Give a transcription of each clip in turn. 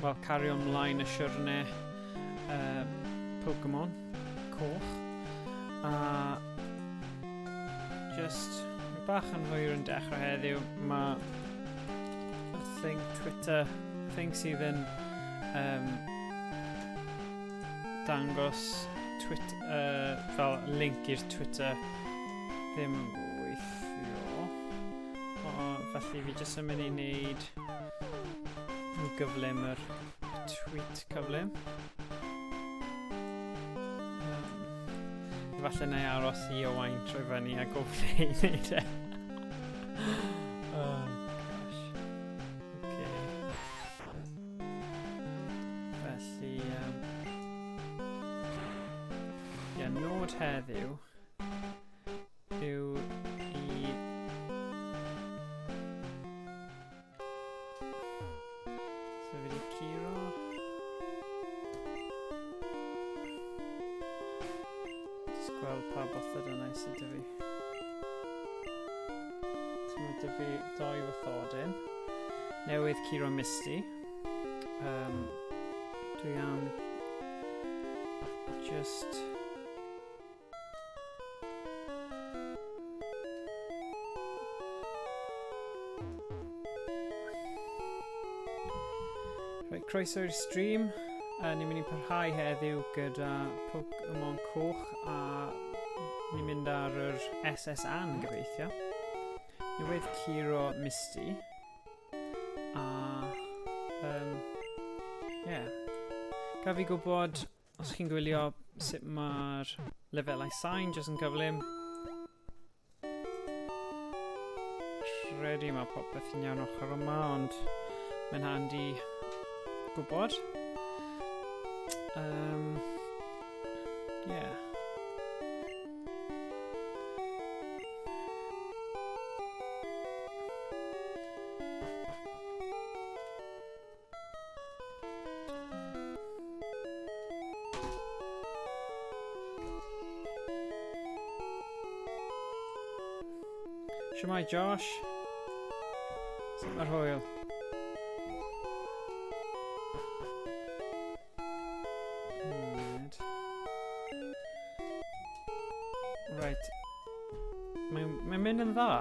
wel, cario ymlaen y siwrne Pokemon coch. A just bach yn hwyr yn dechrau heddiw. Mae y thing Twitter, thing sydd yn dangos fel link i'r Twitter ddim yn gweithio. O, felly fi jyst yn mynd i wneud yn gyflym yr tweet cyflym. Falle na i aros i Owain troi fyny a gofyn i wneud e. Oh, gosh. Okay. Felly, yeah, nod heddiw yw i... So fi wedi curo. Just gweld pa bathodynnau sydd 'da fi. So mae 'da fi 2 fathodyn. Newydd curo Misty. Dwi am just... Reit, croeso i'r stream. Ni'n mynd i parhau heddiw gyda Pokemon Coch a ni'n mynd ar yr SS Anne gobeithio. Newydd curo Misty. A, yeah. Gaf fi gwybod os chi'n gwylio sut mae'r lefelau sain jyst yn cyflym. Credu mae popeth yn iawn ochr yma, ond mae'n handi gwybod. Yeah. Shwmae Josh? Sut mae'r hwyl? Right. Mae'n mynd yn dda.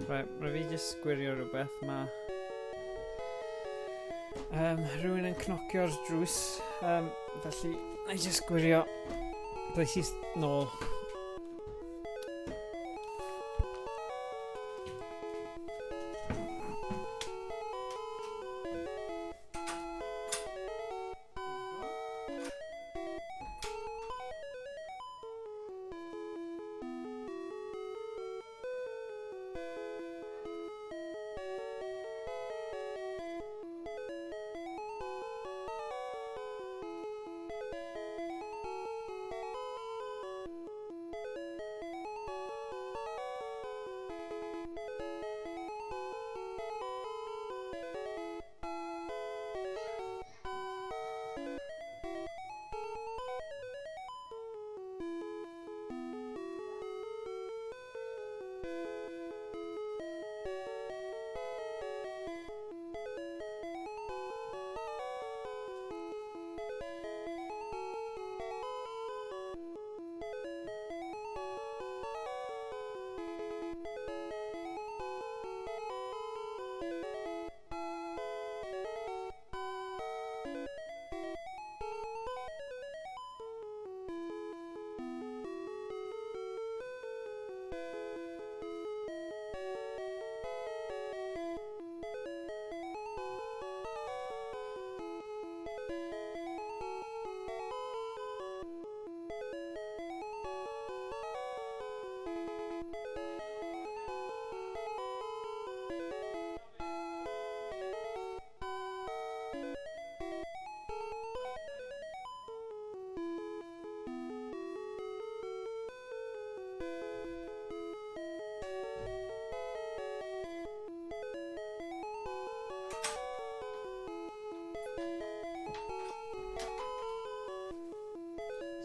Right, rhaid fi jyst gwirio rhywbeth. Mae rhywun yn cnocio'r drws. Felly, na i jyst gwirio. Ddoes i nôl.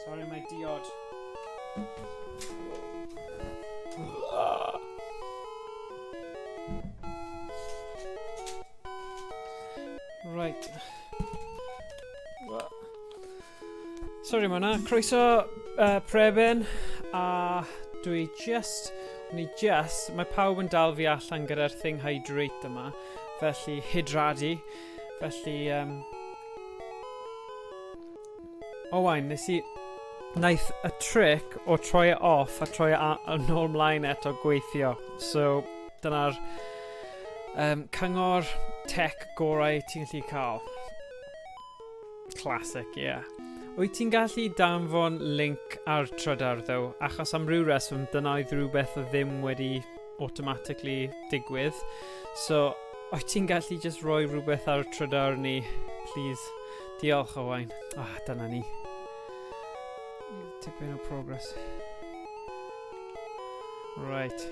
Sorry, mae diod. Right. Sorry ma hwnna. Croeso Preben a dwi just, ni just, mae pawb yn dal fi allan gyda'r thing hydrate yma, felly hydradu, felly Owain, nes i, naeth y trick o troi e off a troi e yn ôl mlaen eto gweithio, so dyna'r cyngor tech gorau ti'n gallu cael. Classic, ie. Yeah. Wyt ti'n gallu danfon link ar Trydar, ddo? Achos am ryw reswm, dyna oedd rhywbeth o ddim wedi automatically digwydd. So, wyt ti'n gallu just rhoi rhywbeth ar Trydar ni, please? Diolch, Owain. Ah, dyna ni. Tipyn o progress. Right.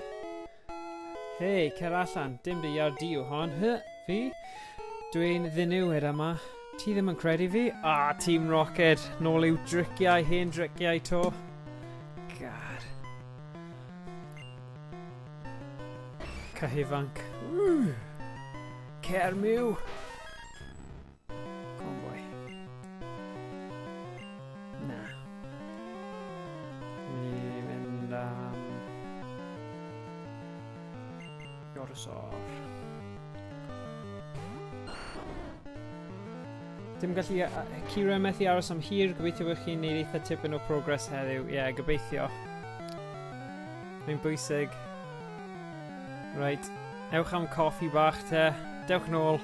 Hei, cer allan. Dim dy iard di yw hon. Hy, fi? Dwi'n ddiniwed yma. Ti ddim yn credu fi? Ah, Team Rocket. Nôl i'w driciau, hen driciau to. God. Cyhifanc. Cer miw. Come on, boy. Na. Mynd i fynd am... Iorosor. Dim gallu... Kira methu aros am hir, gobeithio bod chi'n neud eitha tipyn o progress heddiw. Ie, yeah, gobeithio. Mae'n bwysig. Right, ewch am coffi bach te. Dewch nôl.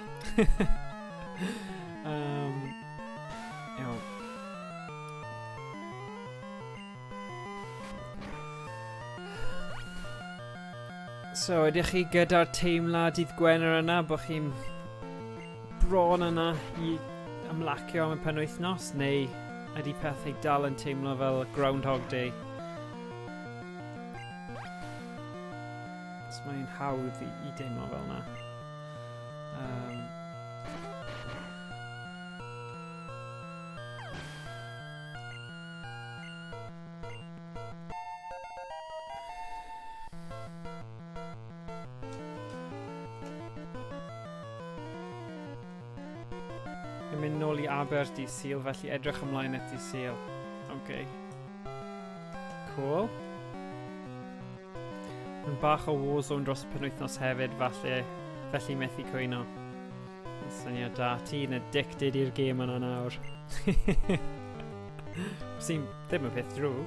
Iawn. So, ydych chi gyda'r teimlad dydd Gwener yna bod chi'n bron yna i ymlacio am y penwythnos, neu ydy pethau dal yn teimlo fel Groundhog Day? So mae'n hawdd i deimlo fel yna. Yn mynd nôl i Aber dydd Sul, felly edrych ymlaen at dydd Sul. OK. Cool. Yn bach o Warzone dros y penwythnos hefyd, falle, felly methu cwyno. Syniad da, ti'n addicted i'r gêm yna nawr. Sy'n ddim yn peth drwg.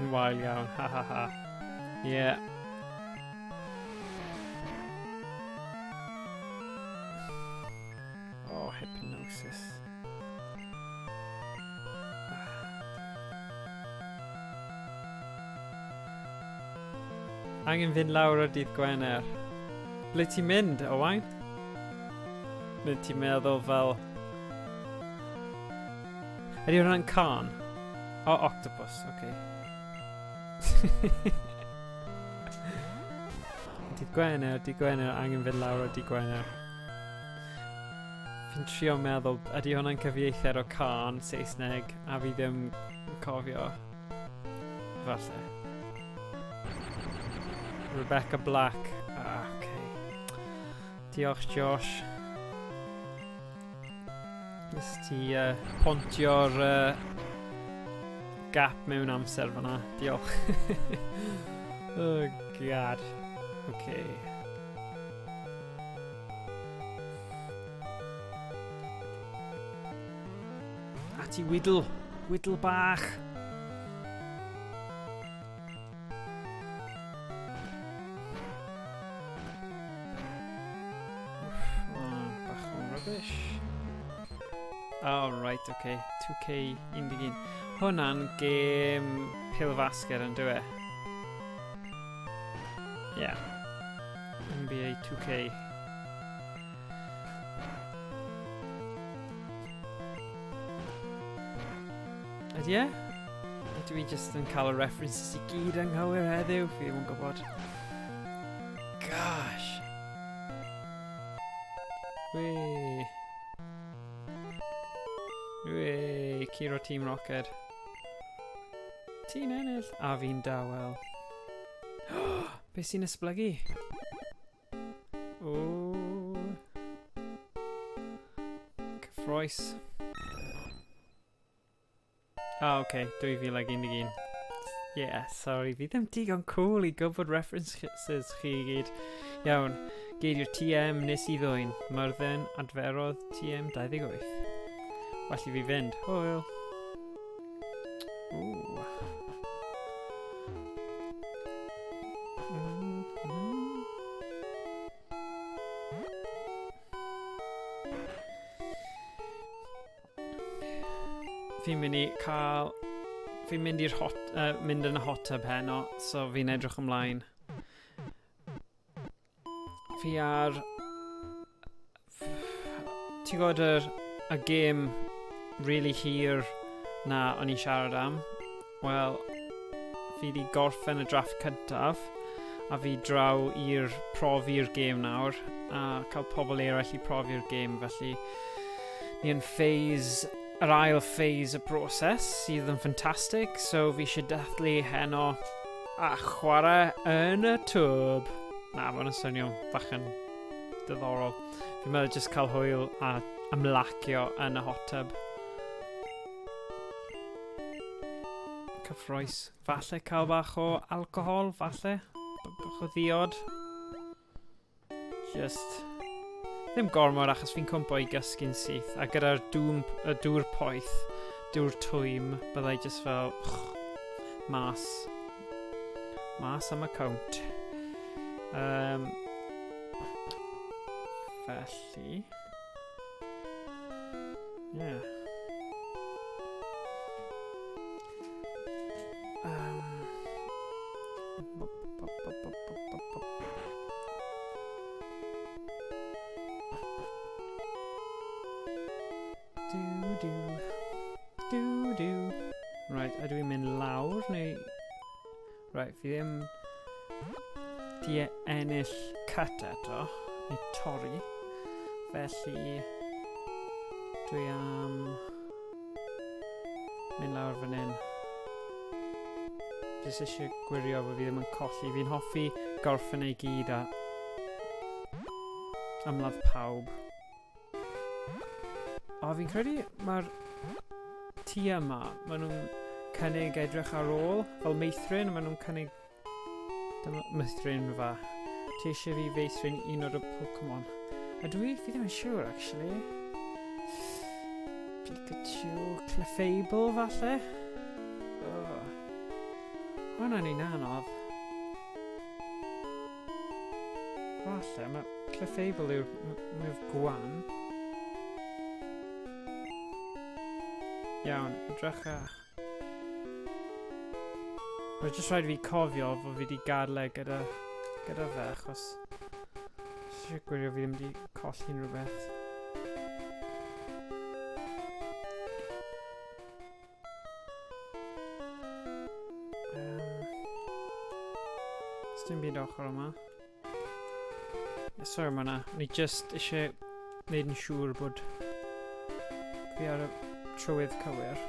Yn wael iawn, ha ha ha. Yeah. Oh, hypnosis. Angen fynd lawr ar dydd Gwener. Ble ti'n mynd, Owain? Neu ti'n meddwl fel... Ydy hwnna'n can? O, oh, octopus, oce. Okay. Dydd Gwener, dydd Gwener, angen fynd lawr o dydd Gwener. Fi'n trio meddwl, ydy hwnna'n cyfieithiad o can Saesneg, a fi ddim yn cofio. Falle. Rebecca Black. Ah, okay. Diolch, Josh. Nes ti pontio'r gap mewn amser fyna. Diolch. Oh, God. Okay. A ti widl. Widl bach. Bach o rubbish. Oh, right, okay. 2K 11. Hwna'n gêm pêl-fasged yn dyw e? Yeah. NBA 2K. Ydy e? Ydw i jyst yn cael y references i gyd anghywir heddiw? Fi ddim yn gwybod. Gosh! Wee! Wee! Yay, curo Team Rocket. Ti'n ennill, a fi'n dawel. Be sy'n esblygu? O. Cyffroes. Ah, oce, okay, 2011. Yeah, sorry, fi ddim digon cool i gwybod references chi i gyd. Iawn, geiri'r TM nes i ddwyn. Myrddin adferodd TM 28. Well i fi fynd. Hwyl. Ooh. Fi'n mynd i cael... Fi'n mynd i'r hot... mynd yn y hot tub heno, so fi'n edrych ymlaen. Fi ar... Ti'n gwybod yr, y gêm really hir na o'n i'n siarad am? Wel, fi wedi gorffen y drafft cyntaf, a fi draw i'r profi'r gêm nawr, a cael pobl eraill i profi'r gêm, felly ni yn phase, yr ail phase y broses, sydd yn ffantastig, so fi eisiau dathlu heno a chwarae yn y twb. Na, mae hwnna'n swnio bach yn diddorol. Fi'n meddwl jyst cael hwyl a ymlacio yn y hot tub. Cyffroes. Falle cael bach o alcohol, falle. Bach o ddiod. Just... Ddim gormod achos fi'n cwmpo i gysgu'n syth. A gyda'r dŵm, y dŵr poeth, dŵr twym, byddai just fel... Mas. Mas am y cownt. Felly... Yeah. Do, do. Do, do. Right, ydw i'n mynd lawr neu... Right, fi ddim di ennill cut eto, neu torri. Felly, dwi am mynd lawr fan hyn. Jyst eisiau gwirio bod fi ddim yn colli. Fi'n hoffi gorffen ei gyd a ymladd pawb. O, fi'n credu mae'r tŷ yma, maen nhw'n cynnig edrych ar ôl, fel meithrin, maen nhw'n cynnig... Dyma meithrin fa. Ti eisiau fi feithrin un o'r Pokemon? Ydw i? Fi ddim yn siŵr, actually. Pikachu, Clefable, falle? Oh. Hwna'n un anodd. Falle, mae Clefable yw'r mwyaf gwan. Iawn, edrych a... Mae jyst rhaid fi cofio fod fi wedi gadael e gyda fe, achos... Jyst eisiau gwirio fi ddim wedi colli unrhyw beth. Dim byd ochr yma. Yeah, sorry am hwnna. O'n i just eisiau gwneud yn siŵr bod fi ar y trywydd cywir.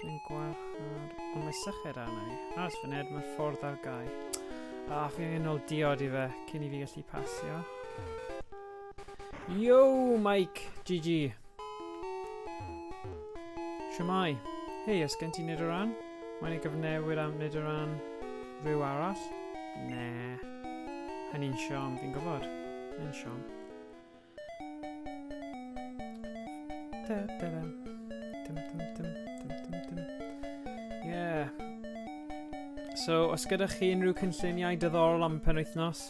Dwi'n gwarchod... Ond mae syched arna i. Aros funud, mae'r ffordd ar gau. A, fi angen nôl diod i fe cyn i fi gallu pasio. Yo, Mike! GG! Shwmae? Hei, oes gen ti Nidoran? Mae'n ei gyfnewid am Nidoran rhyw arall? Ne. Hynny'n siom, fi'n gwybod. Yn siom. Da, da, da. Dum, dum, dum, dum, dum, dum. Yeah. So, os gyda chi unrhyw cynlluniau diddorol am y penwythnos?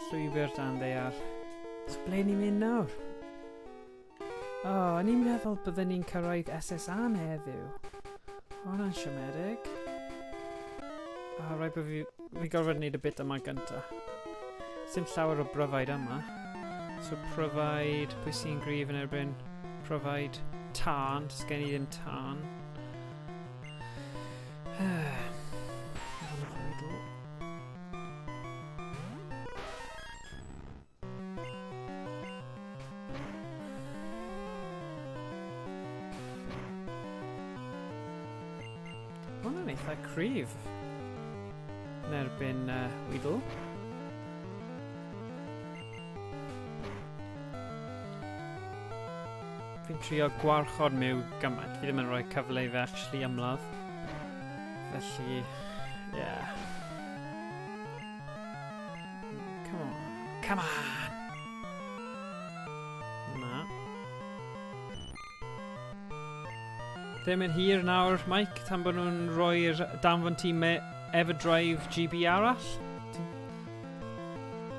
Llwybr dan ddaear. So, ble ni'n mynd nawr? O, oh, o'n i'n meddwl bydden ni'n cyrraedd SSAnn heddiw. O, hwnna'n siomedig. O, oh, rhaid bod fi... Fi gorfod wneud y bit yma gynta. Sim llawer o bryfaid yma. So pryfaid, pwy sy'n gryf yn erbyn pryfaid tân, does gen i ddim tân. eitha cryf yn erbyn Weedle. Fi'n trio gwarchod Mew gymaint. Fi ddim yn rhoi cyfle i fe actually ymladd. Felly, yeah. Come on. Come on! Na. Ddim yn hir nawr, Mike, tan bod nhw'n rhoi'r danfon tîm Everdrive GB arall.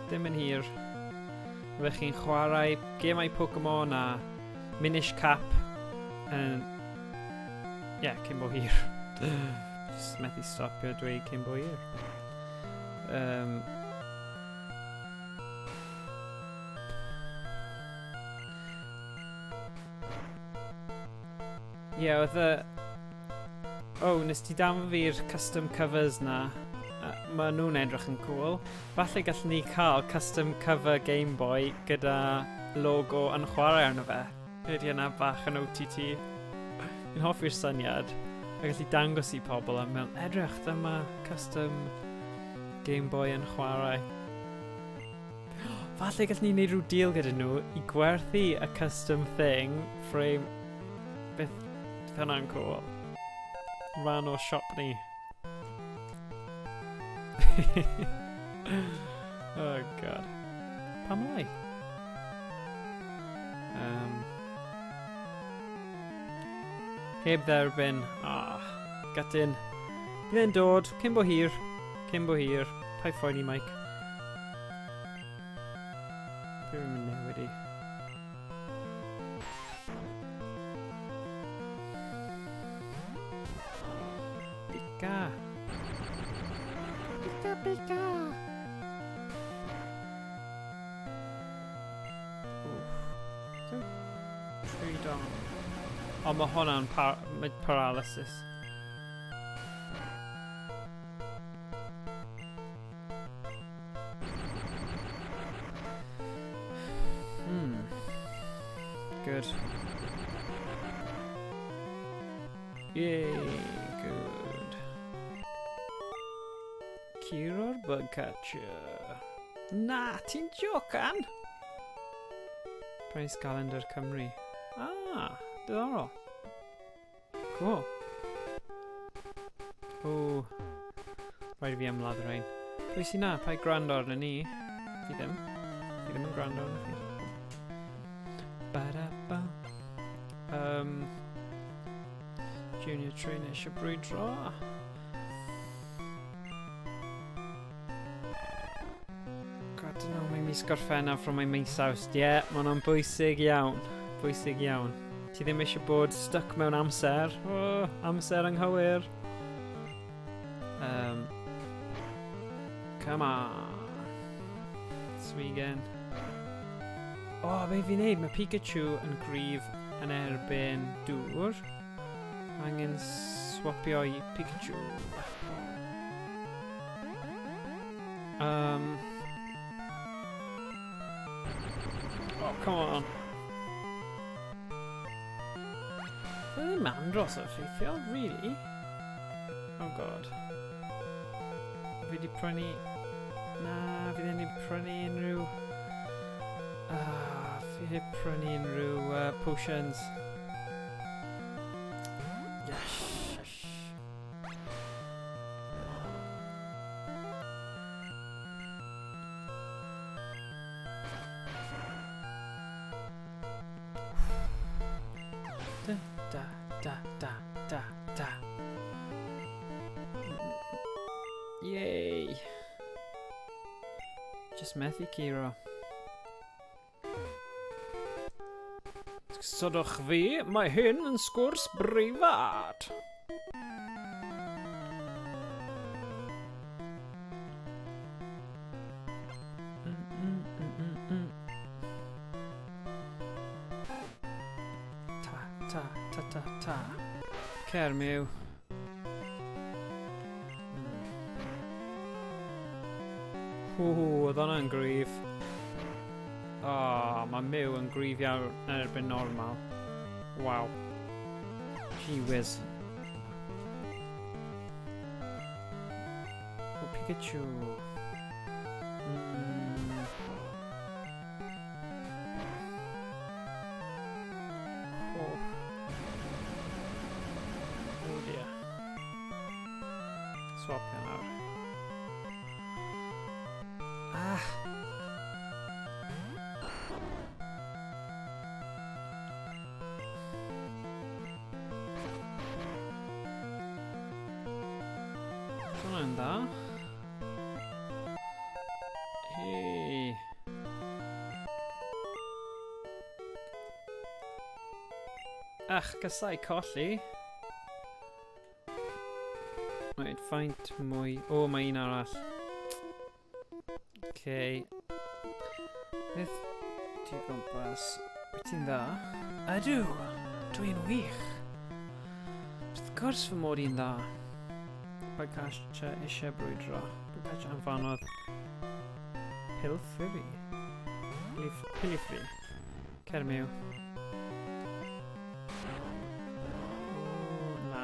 Ddim yn hir. Fe chi'n chwarae gemau Pokemon a Minish Cap yn... Ie, yeah, cyn bo hir. Just methu stopio dweud cyn bo hir. Ie, yeah, oedd y... Oh, nes ti danfon fi'r custom covers na. Mae nhw'n edrych yn cool. Falle gallwn ni cael custom cover Game Boy gyda logo yn chwarae arno fe. Ydy yna bach yn OTT. Fi'n hoffi'r syniad. A gallu dangos i pobl am mewn, edrych, dyma custom Game Boy yn chwarae. Falle gallwn ni wneud rhyw deal gyda nhw i gwerthu y custom thing frame. Beth, beth hwnna'n cool. Rhan o siop ni. Oh god. Pam lai? Heb dderbyn. Ah, gutting. Bydd e'n dod, cyn bo hir. Cyn bo hir. Paid phoeni, Mike. Be fi'n mynd newid i? Pika! Pika, pika! Oof. Tridon. O, mae hwnna'n mae paralysis. Good. Yay, good. Curo'r bug catcher. Na, ti'n jocan? Price Calendar Cymru. Ah, diddorol. Cool. O, rhaid i fi ymladd rhain. Pwy sy'n na? Paid gwrando arno ni? Fi ddim. Fi ddim yn gwrando arno chi. Ba-da-ba. Junior Trainer eisiau brwydro. God, no, mae mis Gorffennaf from my mis Awst. Ie, yeah, mae hwnna'n bwysig iawn. Bwysig iawn. Ti ddim eisiau bod stuck mewn amser. Oh, amser anghywir. Come on. Swigen. Oh, be fi'n neud? Mae Pikachu yn gryf yn erbyn dŵr. Angen swapio i Pikachu. Oh, come on. Ddim andros o effeithiol, really. Oh god. Fi di prynu... Na, fi ddim di prynu unrhyw... Fi heb prynu unrhyw potions. Yes, yes. Da, da, da, da, da, da. Yay! Just methu curo. Sodwch fi, mae hyn yn sgwrs breifat. Ta, ta, ta, ta, ta. Cer, Mew. Ww, oedd hwnna'n gryf. Oh, mae Mew yn gryf iawn yn erbyn normal. Waw. Gee whiz. Pikachu. Oh. Oh dear. Swapio nawr. Ah! Hwnna'n dda. Hei. Ach, gysau colli. Right, faint mwy. O, oh, mae un arall. Okay. Beth ti gwmpas? Wyt ti'n dda? Ydw! Dwi'n wych! Wrth gwrs fy mod i'n dda. Bugcatcher eisiau brwydro. Bugcatcher anfanodd Pilfri. Pilfri. Cer Mew. O, na.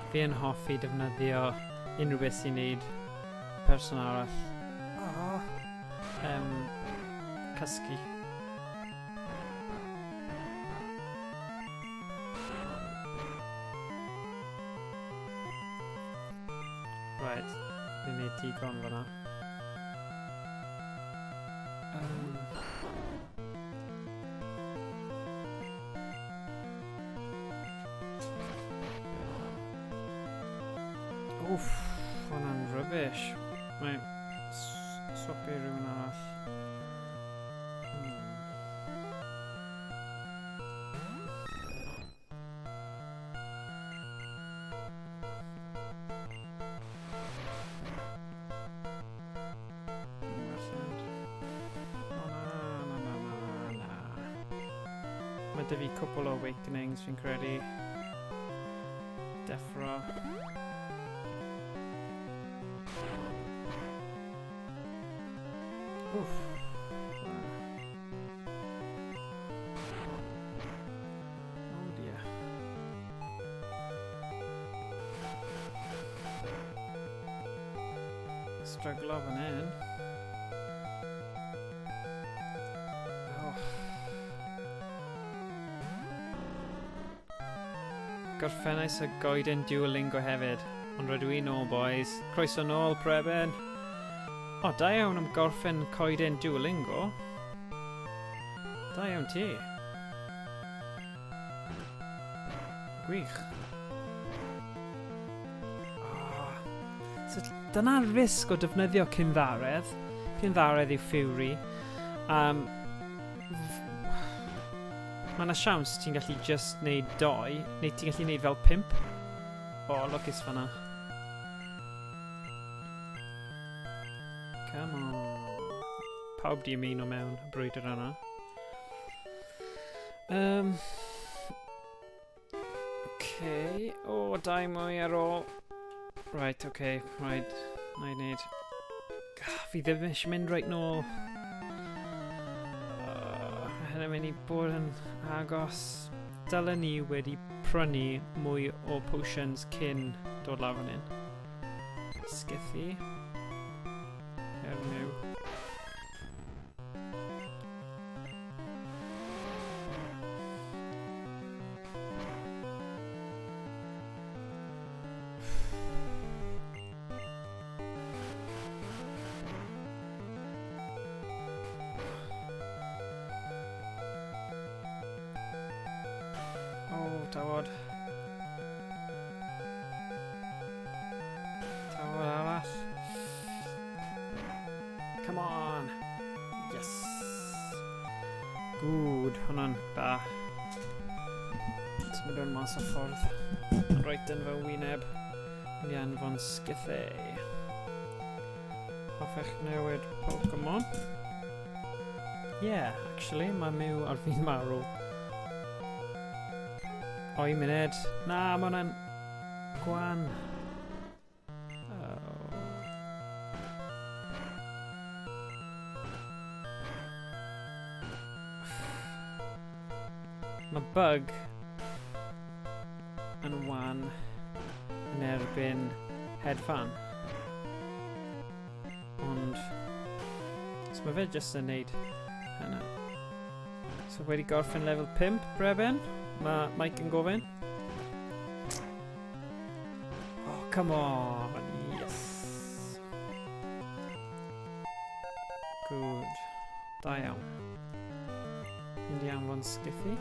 Fi yn hoffi defnyddio unrhyw beth sy'n neud person arall. Oh. Cysgu. Right, ni'n neud digon fyna. Wff, hwnna'n rubbish. Mae swapio rhywun arall. O na, na, na, na, na. Mae 'da fi cwpl o awakenings fi'n credu. Deffro. Wff. Oh dear. Struglo fan hyn. Oh. Gorffennais y goeden Duolingo hefyd, ond rydw i nôl, boys. Croeso nôl, Preben. O, da iawn am gorffen coeden Duolingo. Da iawn ti. Gwych. Oh. So, dyna'r risg o defnyddio cynddaredd. Cynddaredd yw Fury. Mae yna siawns ti'n gallu just neud 2, neu ti'n gallu neud fel 5. O, lwcus fanna. Come on. Pawb di ymuno mewn y brwydr yna. Okay. O, 2 mwy ar ôl. Right, okay. Right. Na i wneud. Fi ddim eisiau mynd reit nôl. Mae hynny'n mynd i bod yn agos. Dylen ni wedi prynu mwy o potions cyn dod lawr fan hyn. Sgythu. Cernyw. Oh, tawod. Tawod arall. Come on. Yes. Good. Hwnna'n da. Symud o'n mas o ffordd. Reit yn fy wyneb. Mynd i anfon sgythau. Hoffech newid Pokemon? Yeah, actually, mae Mew ar fin marw. O, un munud. Na, mae hwnna'n gwan. Oh. Mae bug yn wan yn erbyn hedfan. Ond so mae fe jyst yn neud hynna. So wedi gorffen lefel 5, Breben? Mae Mike yn gofyn. Oh, come on! Yes! Good. Da iawn. Mynd i anfon Skiffy.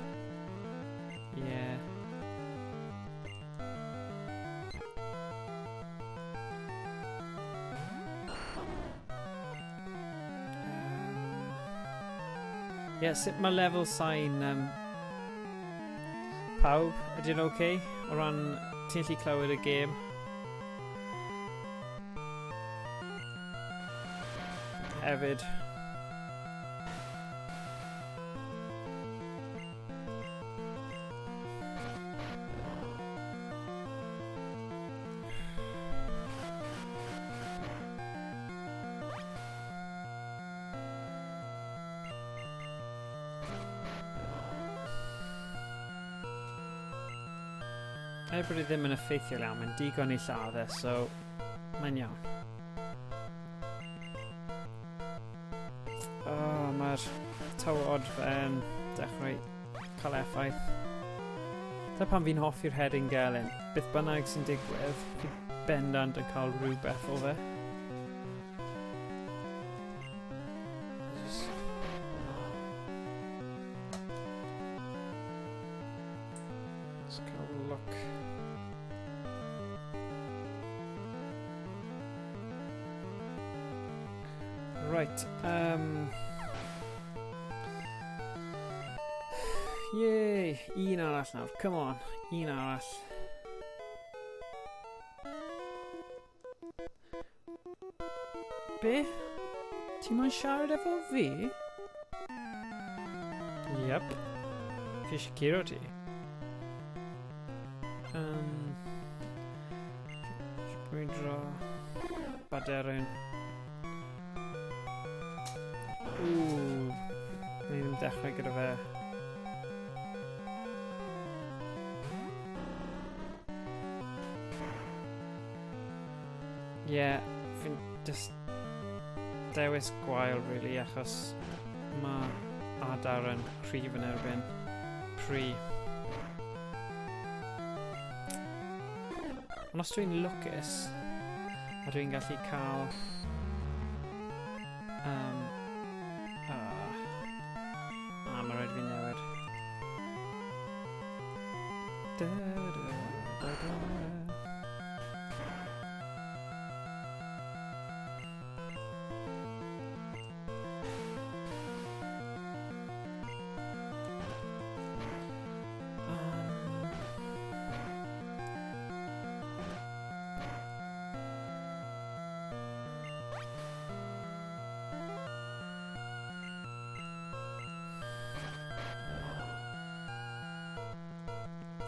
Yeah. Yeah, sut mae lefel sain pawb? Ydy'n oce? Okay? O ran ti'n gallu clywed y gêm? Hefyd. Er bod e ddim yn effeithiol iawn, mae'n digon i lladd e, so mae'n iawn. Oh, mae'r tywod yn dechrau cael effaith. Dyna pam fi'n hoffi'r hedyn gelyn. Beth bynnag sy'n digwydd, fi bendant yn cael rhywbeth o fe. Just cael look. Right, yay! Un arall nawr, come on, un arall. Be? Ti moyn siarad efo fi? Yep. Fi eisiau curo ti. Brwydro baderyn. Ww. Ni ddim dechrau gyda fe. Ie, fi'n just dewis gwael, really, achos mae adar yn cryf yn erbyn pry. Ond os dwi'n lwcus, a dwi'n gallu cael... Mae rhaid fi newid. Da, da, da, da.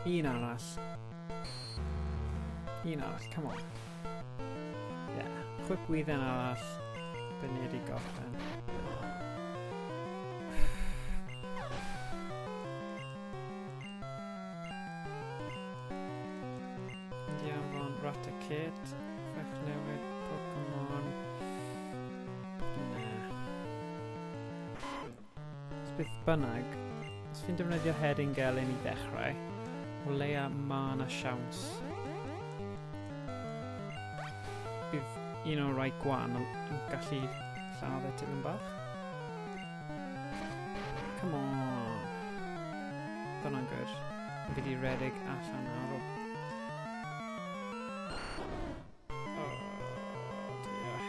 Un arall. Un arall, come on. Yeah, chwip wydden arall. Be ni wedi gorffen. Mynd i anfon Raticate. Fech newid Pokemon. Na. Os beth bynnag, os fi'n defnyddio hedyn gelyn i ddechrau, o leia ma' 'na siawns bydd un o'r rai gwan yn gallu lladd e tipyn bach. Come on. Dyna'n good. Fi wedi redeg allan nawr o... Oh dear.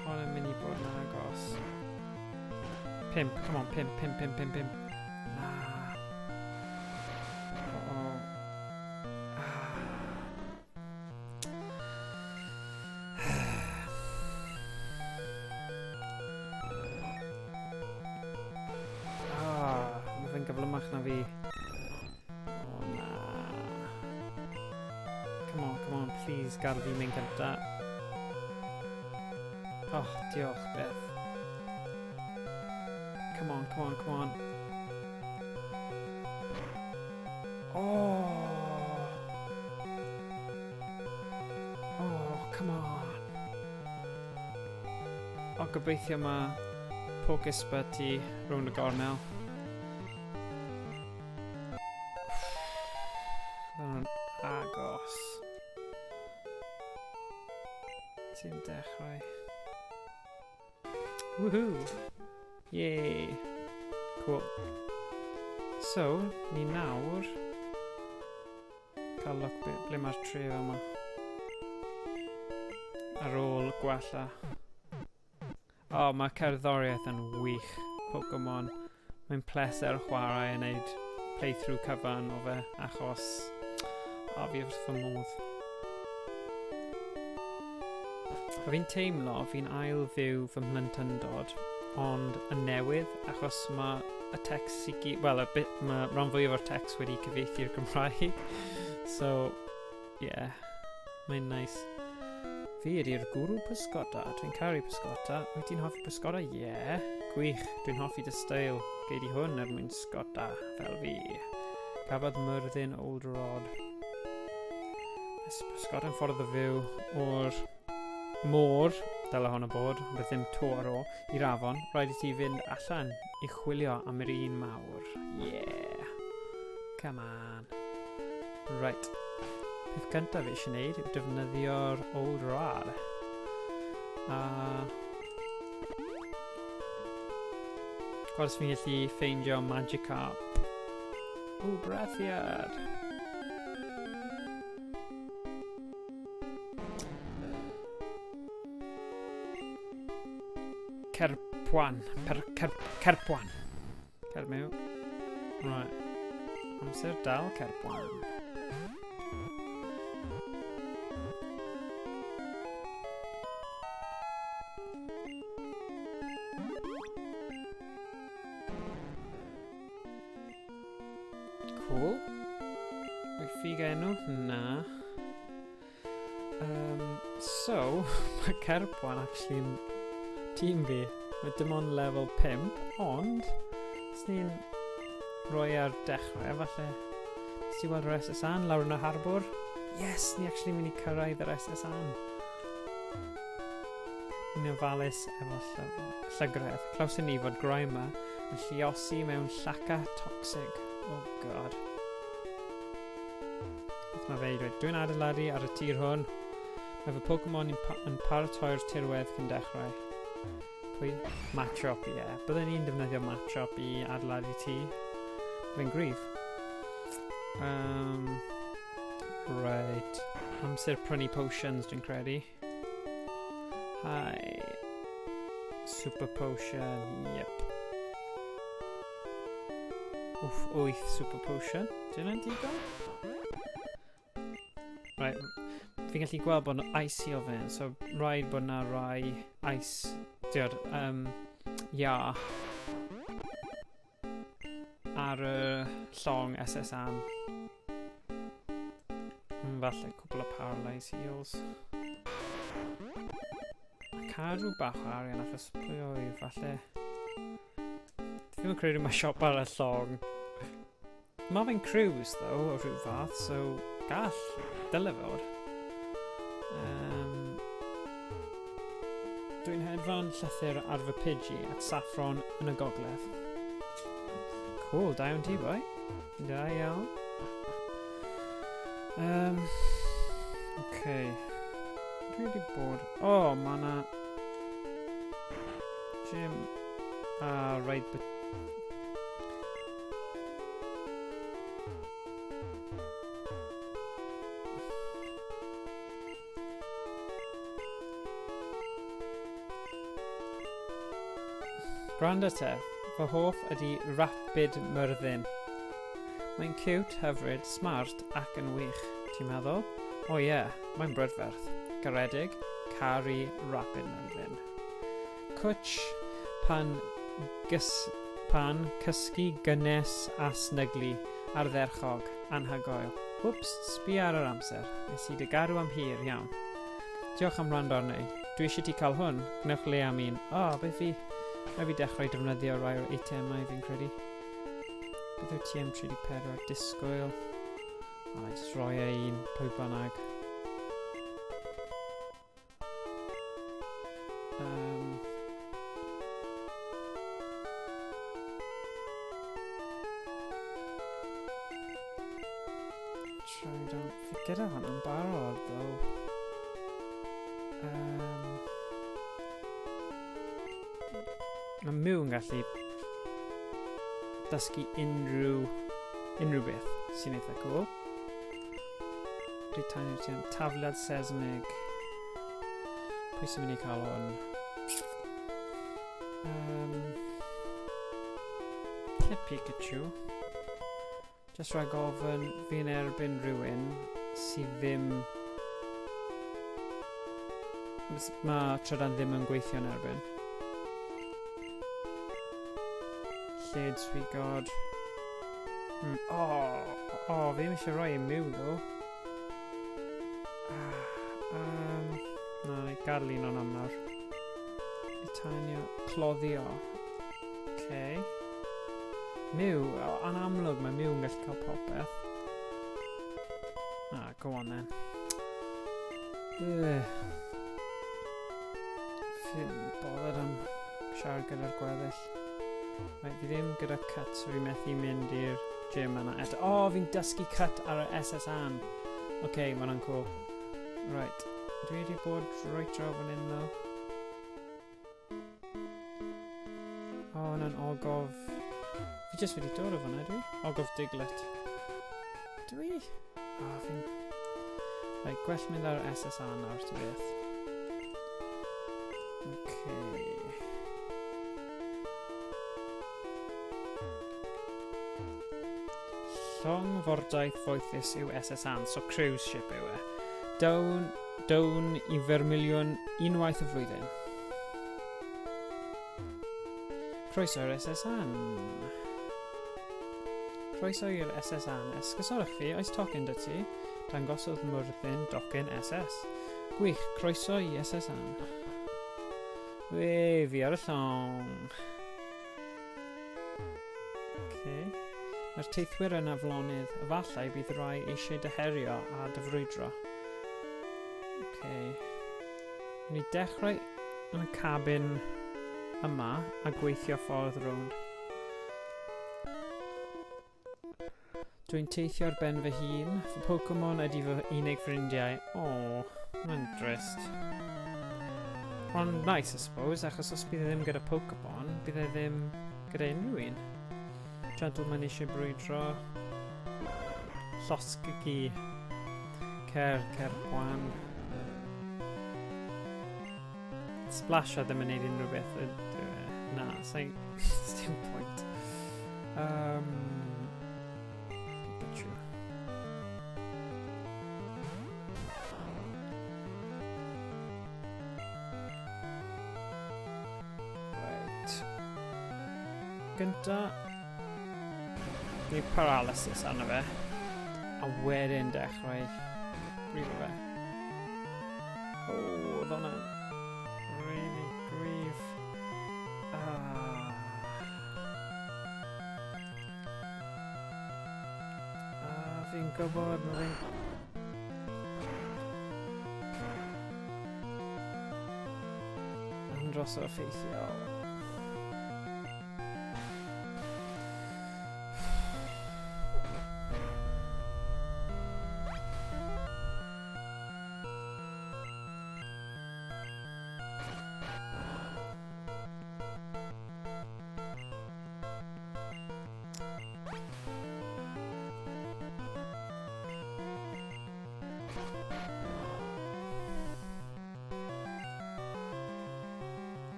Hwn yn mynd i bod yn agos. 5, come on, 5, 5, 5, 5, 5. Na. Uh-oh. Ah. Ah, mae fe'n gyflymach na fi. Oh, na. Come on, come Please, gadael fi mynd cynta. Oh, diolch byth. Come on, come on, come on. Oh! Oh, come on. O, gobeithio mae Pokespa ti rownd y gornel. Mae'n agos. Ti'n dechrau. Woohoo! Yay! Cool. So, ni nawr cael look ble mae'r tref yma. Ar ôl gwella. O, oh, mae cerddoriaeth yn wych, Pokemon. Mae'n pleser chwarae a wneud playthrough cyfan o fe, achos o, fi wrth fy modd. A fi'n teimlo fi'n ail fyw fy mhlentyndod, ond yn newydd, achos mae y text i gyd, wel, mae rhan fwyaf o'r text wedi cyfieithu i'r Gymraeg. So, yeah, mae'n nice. Fi ydy'r gwrw pysgota. Dwi'n caru pysgota. Wyt ti'n hoffi pysgota? Ie. Yeah. Gwych. Dwi'n hoffi dy steil. Gei di hwn er mwyn sgota fel fi. Cafodd Myrddin Old Rod. Pysgota yn ffordd o fyw o'r môr, dyle hon o bod, ond bydd ddim to ar ôl, i'r afon. Rhaid i ti fynd allan i chwilio am yr un mawr. Yeah. Come on. Right. Peth cyntaf fi eisiau gwneud yw defnyddio'r Old Rod. A gweld os fi'n gallu ffeindio Magikarp. O, brathiad! Cerpwan. Per, cer, Cerpwan. Cermiw. Right. Amser dal Cerpwan. Cool. Wyt ffug enw? Na. So, mae Cerpwan actually yn tîm fi. Mae dim ond level 5, ond os ni'n rhoi ar dechrau, falle. Nes ti weld yr SSN lawr yn y harbwr? Yes, ni actually mynd i cyrraedd yr SSN. Ni'n ofalus efo llygredd. Clywson ni fod Grimer yn lluosi mewn llaca toxic. Oh god. Beth mae fe i dweud? Dwi'n adeiladu ar y tir hwn. Mae fy Pokemon yn, pa yn paratoi'r tirwedd cyn dechrau. Pwy? Machop, ie. Yeah. Byddwn ni'n defnyddio Machop i adeiladu tŷ. Fe'n gryf. Right. Amser prynu potions, dwi'n credu. Hi. Super potion, yep. Wff, 8 super potion. Dyna'n digon? Right, fi'n gallu gweld bod ice heal fan, so rhaid bod na rai ice, diod, ia, ar y llong SSN. Falle cwbl o paralyze heals. A cadw bach o arian achos pwy oedd falle. Fi'n credu mae siop ar y llong. Mae fe'n cruise, though, o rhyw fath, so gall, dyle fod. Dwi'n hedfan llythyr ar fy Pidgey at Saffron yn y gogledd. Cool, da iawn ti, boi. Da iawn. Okay. Dwi wedi bod... O, oh, mae yna... Gym... A, rhaid... Gwrando te, fy hoff ydy Rapid Myrddin. Mae'n cute, hyfryd, smart ac yn wych. Ti'n meddwl? O ie, yeah, mae'n brydferth. Garedig, caru Rapid Myrddin. Cwtch pan, gys, pan cysgu gynnes a snyglu ardderchog, anhygoel. Whoops, sbi ar yr amser. Nes i dy garw am hir, iawn. Diolch am wrando arna i. Dwi eisiau ti cael hwn. Gwnewch le am un. O, oh, beth fi... Rhaid fi dechrau defnyddio rai o'r eitemau fi'n credu. Beth yw TM34? Disgwyl. O, oh, jyst rhoi e un pwy bynnag. Trident. Fi gyda hwn yn barod, though. Mae Mew yn gallu dysgu unrhyw beth sy'n eitha cool. Britannia tafliad seismig. Pwy sy'n mynd i cael hwn? Lle Pikachu? Just rhag ofyn fi'n erbyn rhywun sydd ddim... Mae trydan ddim yn gweithio yn erbyn. Lled swigod. Oh, fi ddim eisiau rhoi i Mew, ddo. Na, i gadael un o'n am nawr. Britannia, cloddio. Okay. Mew, yn amlwg mae Mew yn gallu cael popeth. Ah, go on then. Fi'n bothered am siarad gyda'r gweddill. Right, fi ddim gyda cut, so fi methu mynd i'r gym yna eto. Oh, fi'n dysgu cut ar y SS Anne. Ok, mae hwnna'n cool. Right, dwi wedi bod right draw fan hyn ddo. Oh, hwnna'n ogof. Fi jyst wedi dod o fan'na, dwi? Ogof Diglett. Dwi? Oh, fi'n... Right, gwell mynd ar SS Anne nawr, ti beth. Okay. Llong fordaith foethus yw SS Anne, so cruise ship yw e. Down i Vermilion unwaith y flwyddyn. Croeso i'r SS Anne. Croeso i'r SS Anne. Esgusodwch fi, oes tocyn dy ti? Dangosodd Myrddin docyn SS. Gwych, croeso i SS Anne. We, fi ar y llong. Okay. Mae'r teithwyr yn aflonydd. Efallai bydd rai eisiau dyherio a dyfrwydro. Okay. Ni dechrau yn y cabin yma a gweithio ffordd rownd. Dwi'n teithio ar ben fy hun. Fy Pokemon ydi fy unig ffrindiau. Oh, mae'n drist. Ond nice, I suppose, achos os bydd e ddim gyda Pokemon, bydd e ddim gyda unrhyw un. Gentleman eisiau brwydro. Llosg y gi. Cer, cer, gwan. Splash a ddim yn neud unrhyw beth. Na, sa'n... Dim pwynt. Pikachu. Right. Gynta, ni paralysis arno fe. A wedyn dechrau brifo fe. Oh, oedd hwnna'n really gryf. Fi'n gwybod, mae fi'n... Andros o effeithiol.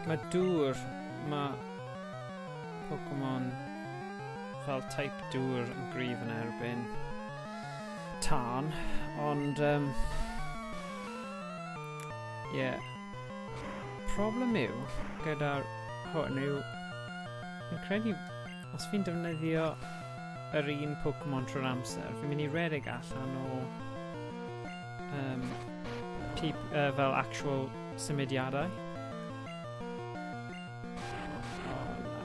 Mae dŵr, mae Pokemon fel type dŵr yn gryf yn erbyn tân, ond yeah. Problem yw gyda'r hwn yw, fi'n credu os fi'n defnyddio yr un Pokemon trwy'r amser, fi'n mynd i redeg allan o fel actual symudiadau. Oh, na.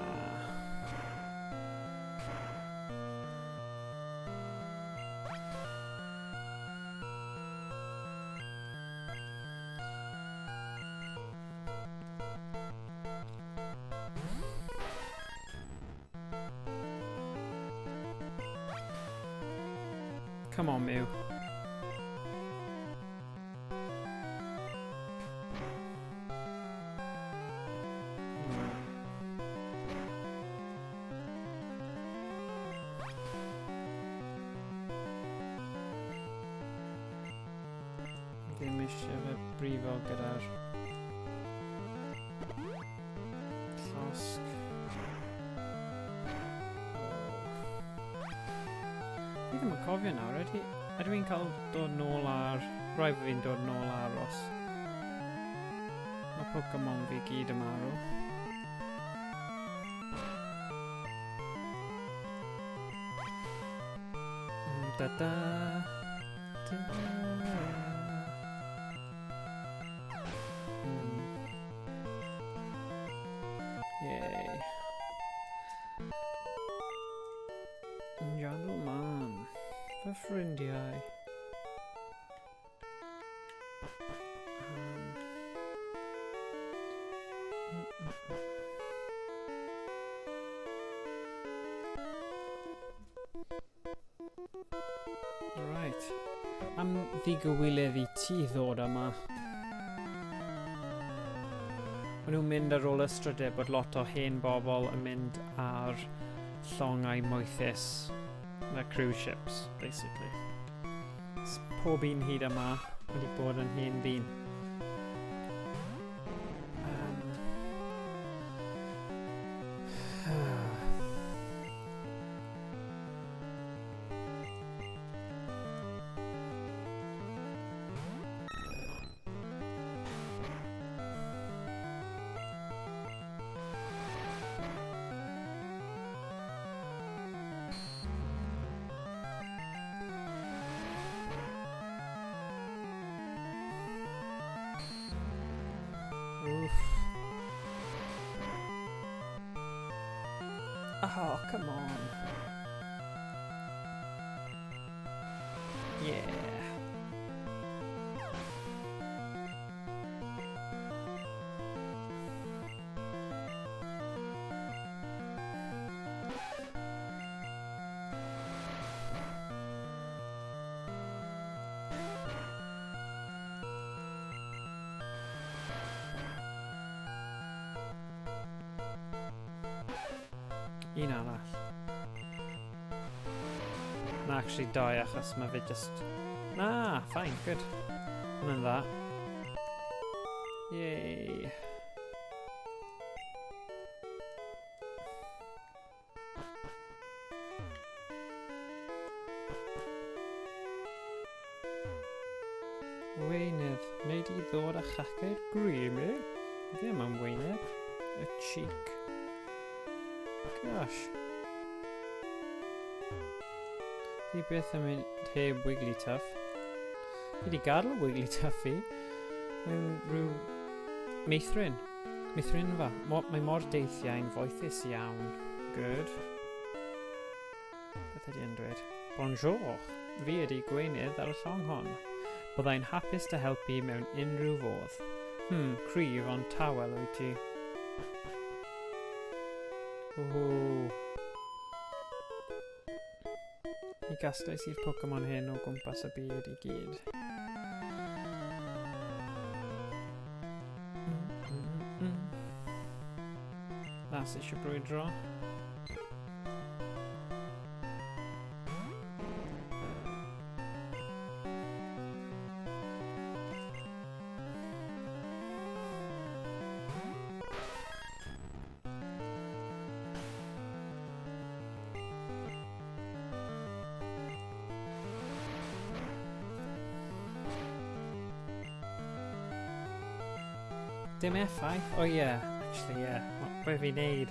Come on, Mew. Ddim eisiau fe brifo gyda'r llosg. Fi ddim yn cofio nawr, ydw i'n cael dod nôl ar... Rhaid bod fi'n dod nôl aros. Mae Pokemon fi gyd yn marw. Da da. Da. Yay. Gentleman. Fy ffrindiau. Right. Am ddigywilydd i ti ddod yma. Maen nhw'n mynd ar ôl ystrydeb bod lot o hen bobl yn mynd ar llongau moethus, na cruise ships, basically. Pob un hyd yma wedi bod yn hen ddyn. Oof. Oh, come on. Yeah. Un arall. Na, actually dau achos mae fe just... Na, fine, good. Hwnna'n dda. Yay. Weunydd, wneud i ddod â chacau'r grym, eh? Ddim am wyneb. Y cheek. Gosh. Fi byth yn mynd heb Wigglytuff. Fi wedi gadael Wigglytuff fi. Mae'n rhyw meithrin. Meithrinfa. Mae mor deithiau'n foethus iawn. Good. Beth ydy yn dweud? Bonjour. Fi ydy gweinydd ar y llong hon. Byddai'n hapus dy helpu mewn unrhyw fodd. Cryf ond tawel wyt ti. Ww. Mi gasglais i'r Pokemon hyn o gwmpas y byd i gyd. Las eisiau brwydro. Dim effaith? O oh, ie, yeah. Actually ie. Yeah. Be fi'n neud?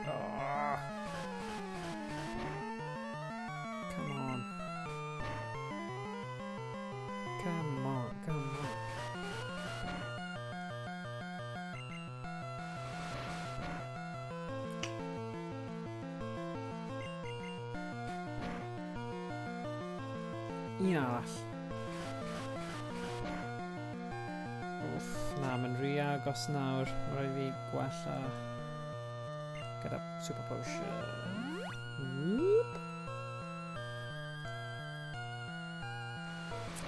Oh. Come on. Come on, come on. Un arall. Wff, na, mae'n rhy agos nawr. Mae rhaid fi gwella gyda Super Potion. Whoop.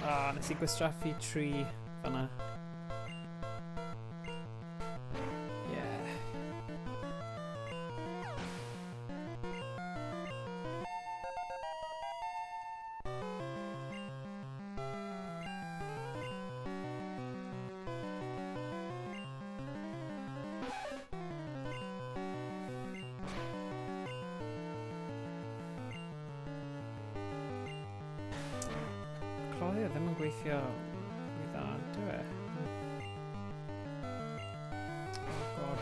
Ah, nes i gwastraffu 3 fanna. Yeah. Cloddio ddim yn gweithio rhy dda, dyw e? Oh god.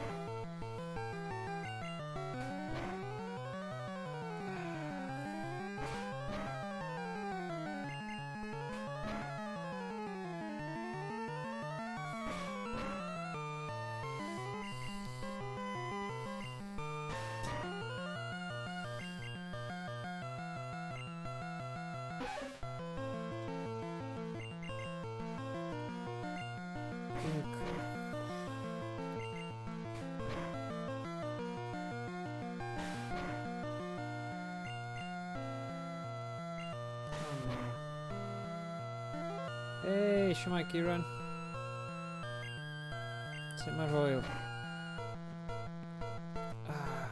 Hey, shwmae Kieran. Sut mae'r hwyl? Ah.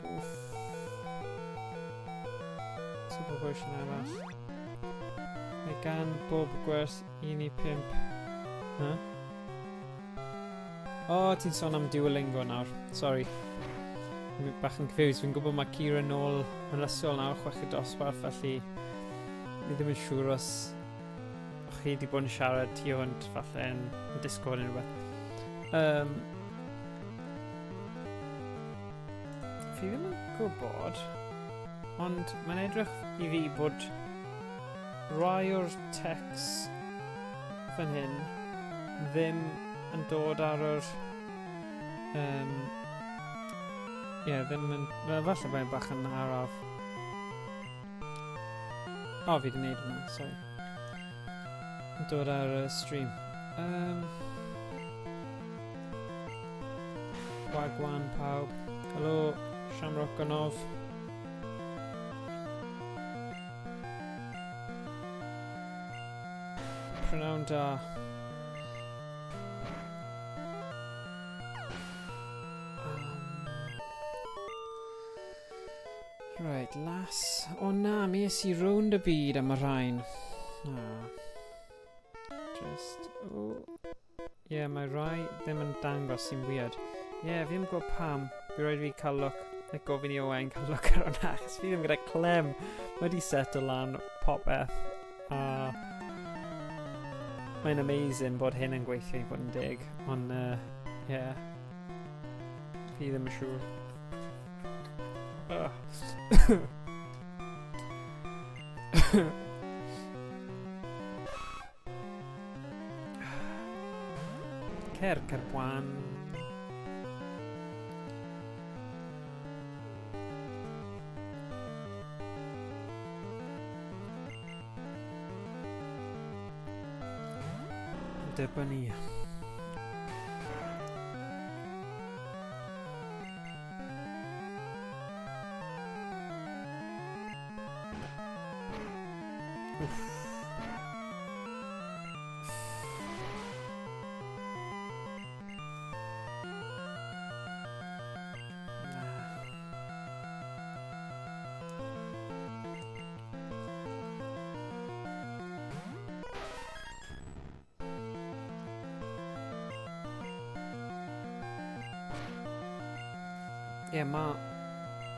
Wff. Super potion arall. Mae gan bob gwers 1 i 5. Huh? O, oh, ti'n sôn am Duolingo nawr. Sorry. Dwi'n bach yn confused. Fi'n gwybod mae Kieran nôl yn ysgol nawr, chweched dosbarth, felly fi ddim yn siŵr os chi wedi bod yn siarad tu hwnt falle yn Discord neu rhywbeth. Fi ddim yn gwybod, ond mae'n edrych i fi bod rai o'r text fan hyn ddim yn dod ar yr... Ie, ddim yn... Falle mae'n bach yn araf. O, fi wedi gwneud hwnna, sorry. Yn dod ar y stream. Wagwan pawb. Helo, Shamrock Gonov. Prynawn da. Right, las. O na, mi es i rownd y byd am y rhain. Na. Just, o. Ie, yeah, mae rai ddim yn dangos sy'n weird. Ie, yeah, fi ddim yn gwybod pam. Fi rhaid fi cael look, like gofyn i Owain cael look ar hwnna, achos fi ddim gyda clem. Mae wedi settle lan popeth. A mae'n amazing bod hyn yn gweithio i fod yn deg, ond, yeah. Fi ddim yn siŵr. Cer, Cerbwan. Dibynnu. Uff. Na. Ie, yeah, mae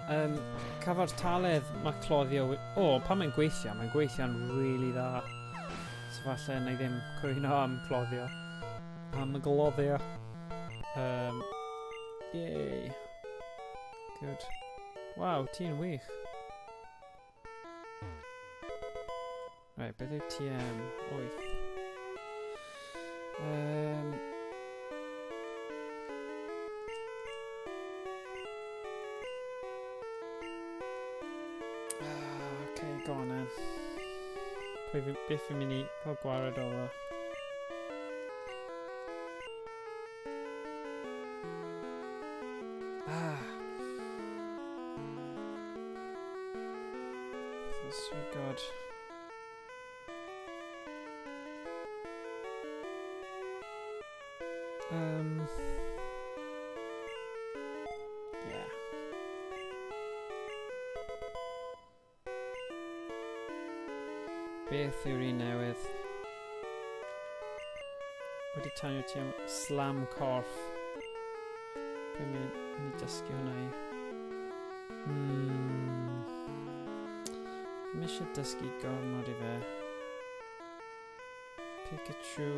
Cyfartaledd mae cloddio... O, pan mae'n gweithio, mae'n gweithio'n really dda. So falle na i ddim cwyno am cloddio. Am y gloddio. Yay. Good. Waw, ti'n wych. Right, beth yw TM? 8. Okay, go on then. Pwy fi, beth fi'n mynd i cael gwared o fo? Ah. Sweet God. Yeah. Beth yw'r un newydd? Wedi tanio ti am slam corff. Dwi'n mynd i dysgu hwnna i. Fi'm eisiau dysgu gormod i fe. Pikachu.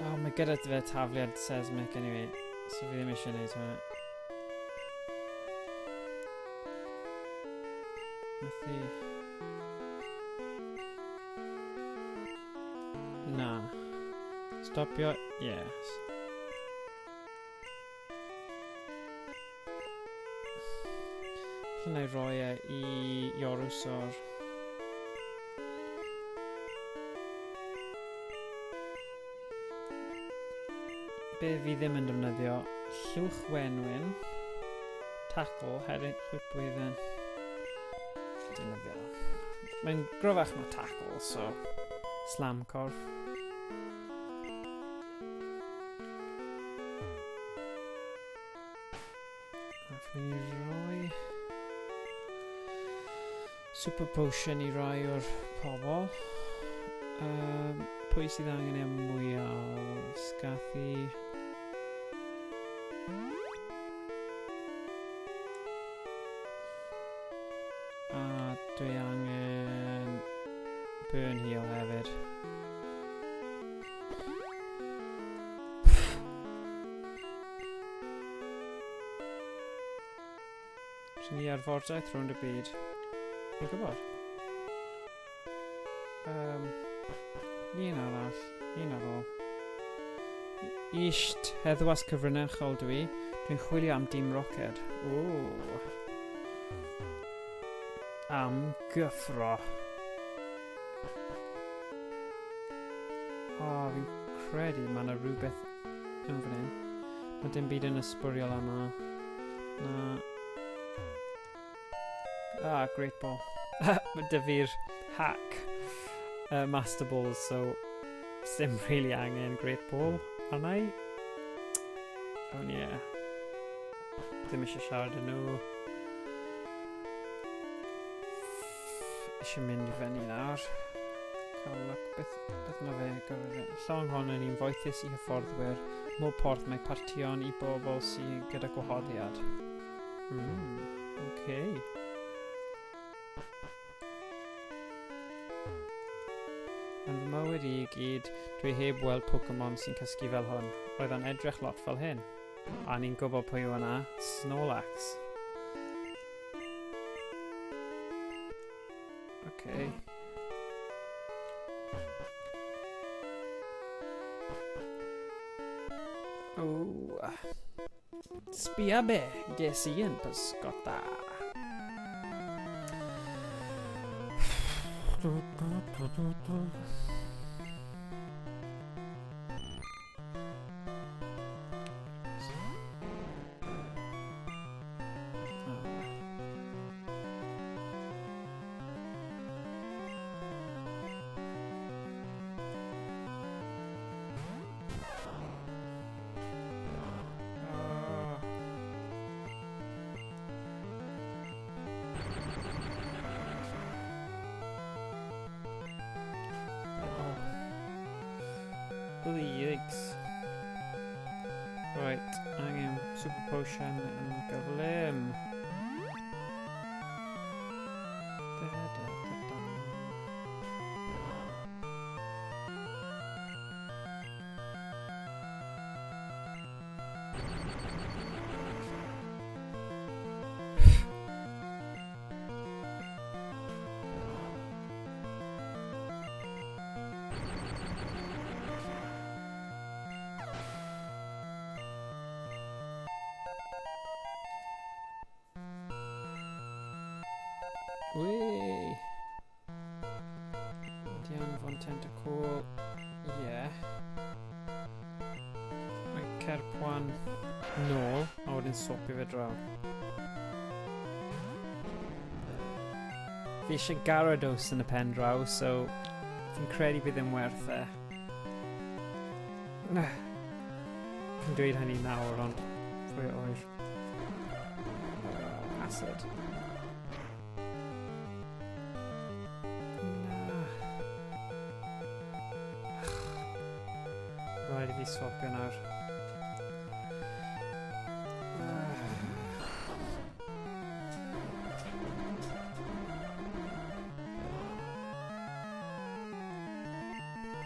Oh, mae gyda fe tafliad seismic anyway, so fi ddim eisiau gwneud hwnna. Methu. Na. Stopio. Yes. Falle na i roi e i Iorwsor. Be fi ddim yn defnyddio? Llwch wenwyn. Tackle, hedyn chwipwydden. Defnyddio. Mae'n gryfach na tackle, so slam corff. A fi'n mynd i roi super potion i rai o'r pobol. Pwy sydd angen e mwyaf? Scathy. A dwi angen burn heal hefyd. Rydyn ni ar fordaith rownd y byd. Fi'n gwybod. Un arall. Un ar ôl. Isht, heddwas cyfrinachol dwi. Dwi'n chwilio am Dîm Rocket. Ooh. Am gyffro. O, oh, fi'n credu mae yna rhywbeth yn fan hyn. Mae dim byd yn ysbwriel yma. Na. Ah, great ball. Mae dy fi'r hack. Master Balls, so sim really angen great ball arna i. Ond ie. Yeah. Ddim eisiau siarad â nhw. Eisiau mynd i fyny nawr. Cael look, beth mae fe gorfod... Llong hon yn un foethus i hyfforddwyr. Mob porth mae partion i bobl sydd gyda gwahoddiad. Okay. Yn fy mywyd i gyd, dwi heb weld Pokemon sy'n cysgu fel hwn. Roedd o'n edrych lot fel hyn. A ni'n gwybod pwy yw hwnna, Snorlax. Okay. Oh. Sbia be, ges i yn pysgota. Right, angen super potion yn gyflym. Da, da, da, da. Wee! Wedi anfon tentacool. Ie. Yeah. Mae Cerpwan nôl, a wedyn swapio fe draw. Fi eisiau Gyarados yn y pen draw, so fi'n credu bydd yn werth e. Fi'n dweud hynny nawr, ond fwy o oer. Acid. Na. Rhaid i fi swapio nawr.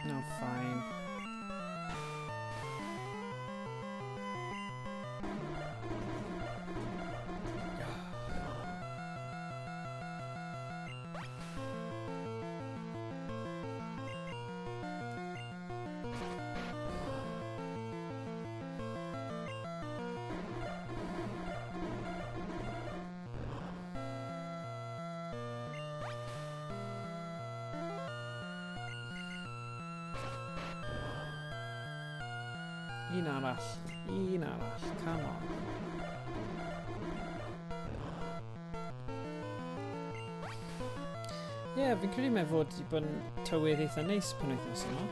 No, fine. Un arall, un arall, come on. Ie, yeah, fi'n credu mae fod i bod yn tywydd eitha neis penwythnos yma.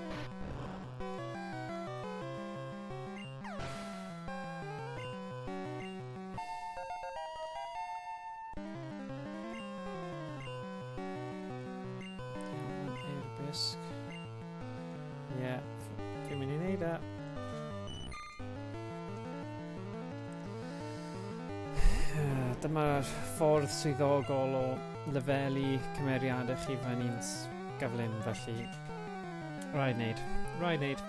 Iawn, Airbisc. Ie, yeah, fi'n mynd i wneud e. Dyma'r ffordd swyddogol o lefelu cymeriadau chi fyny'n gyflym, felly rhaid wneud. Rhaid wneud.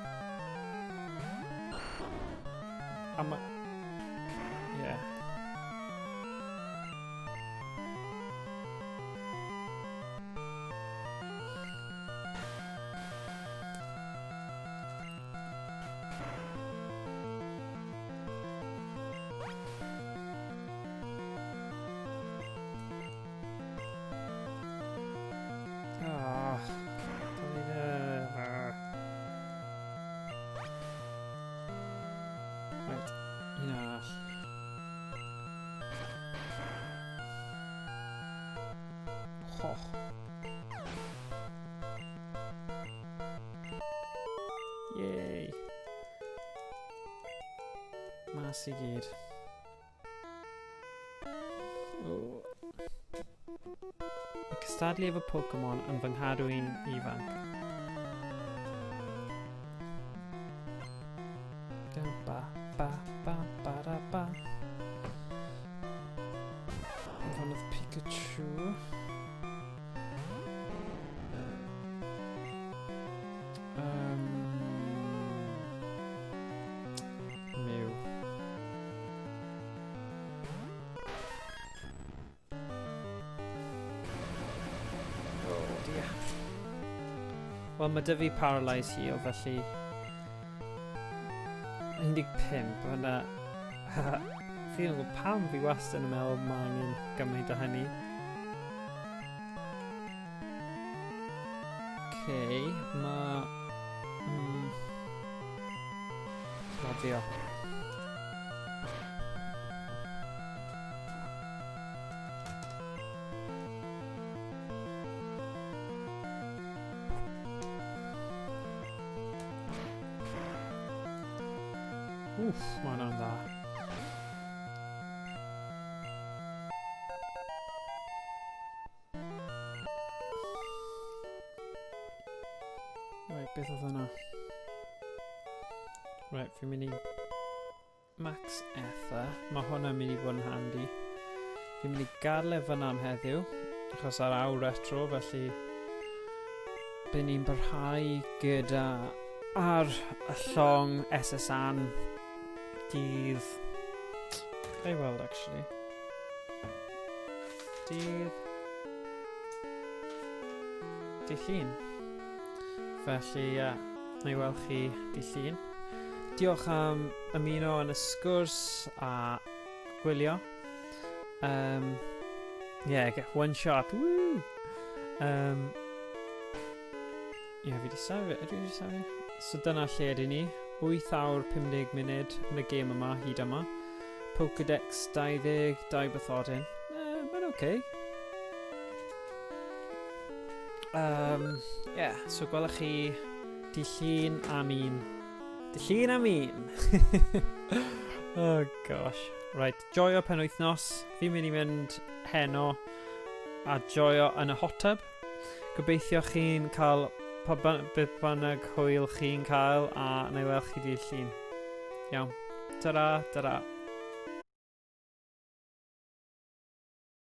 A ma... Yeah. Ah, Right, un arall. Hoch. Yay. Mas i gyd. Oh. Mae cystadlu efo Pokemon yn fy nghadw i'n ifanc. Ba, ba, ba, ba, da, ba. Anfonodd Pikachu. Mew. Oh dear. Wel, mae dy fi Paralyze Heal, felly... 15, hwnna... Fi ddim yn gwybod pam fi wastad yn meddwl mae angen gymaint o hynny. Okay, mae... Lofio. Wff, mae hwnna'n dda. Right, beth oedd hwnna? Right, fi'n mynd i Max Ether. Mae hwnna'n mynd i fod yn handi. Fi'n mynd i gadael e fyna am heddiw, achos ar awr retro, felly bydd ni'n parhau gyda ar y llong SSN dydd... Ga i weld, actually. Dydd... Dydd Llun. Felly, ie, yeah, na i weld chi dydd Llun. Diolch am ymuno yn y sgwrs a gwylio. Yeah, get one shot. Woo! Yeah, fi di safio. Ydw i wedi safio? So dyna lle ydyn ni. 8 awr 50 munud yn y gêm yma, hyd yma. Pokédex 20, 2 bathodyn. Mae'n oce. Okay. Yeah, so gwelwch chi dydd Llun am un. Dydd Llun am un! Oh gosh. Right, joio penwythnos. Fi'n mynd i mynd heno a joio yn y hot tub. Gobeithio chi'n cael pa beth bynnag hwyl chi'n cael a na i weld chi dydd Llun. Iawn. Ta-ra, ta-ra.